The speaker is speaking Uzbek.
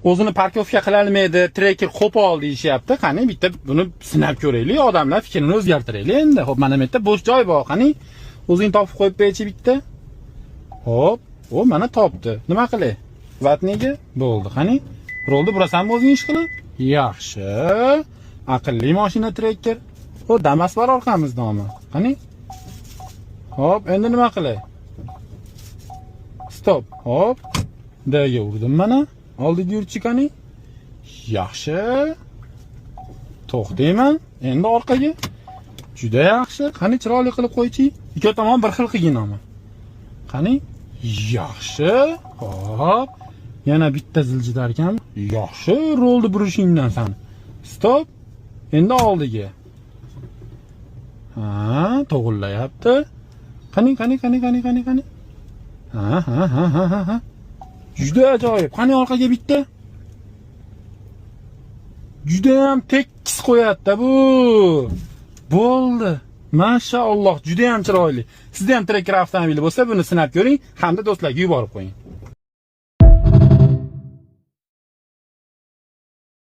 O'zini парковка qilolmaydi, Tracker qo'pol deyishyapti. Qani, bitta buni sinab ko'raylik, odamlar fikrini o'zgartiraylik endi. Xo'p, mana bu yerda bo'sh joy bor. Qani, o'zing topib qo'yib berchi bitta. Hop, o mana topdi. Nima qilay? Vatniga bo'ldi. Qani, rulni burasanmi o'zing ish qilib? Yaxshi. Aqlli mashina Tracker. O, Damas bor orqamizda omad. Qani? Hop, endi nima qilay? Stop. Hop. D ga urdim mana. Oldiga yurchi, qani. Yaxshi. To'xtayman. Endi orqaga. Juda yaxshi. Qani, chiroyli qilib qo'ychi. Ikki tomon bir xil qilgin ama. Qani? Yaxshi. Hop. Yana bitta ziljitar ekan. Yaxshi, rulni burishingdan san. Stop. Endi oldiga. Ha, to'g'irlayapti. Qani, qani, qani, qani, qani, qani. Ha. Juda ajoyib. Qani, orqaga bitta. Juda ham tekis qo'yapti bu. Bo'ldi. Mashalloh, juda ham chiroyli. Sizda ham Tracker avtomobili bo'lsa, buni sinab ko'ring hamda do'stlarga yuborib qo'ying.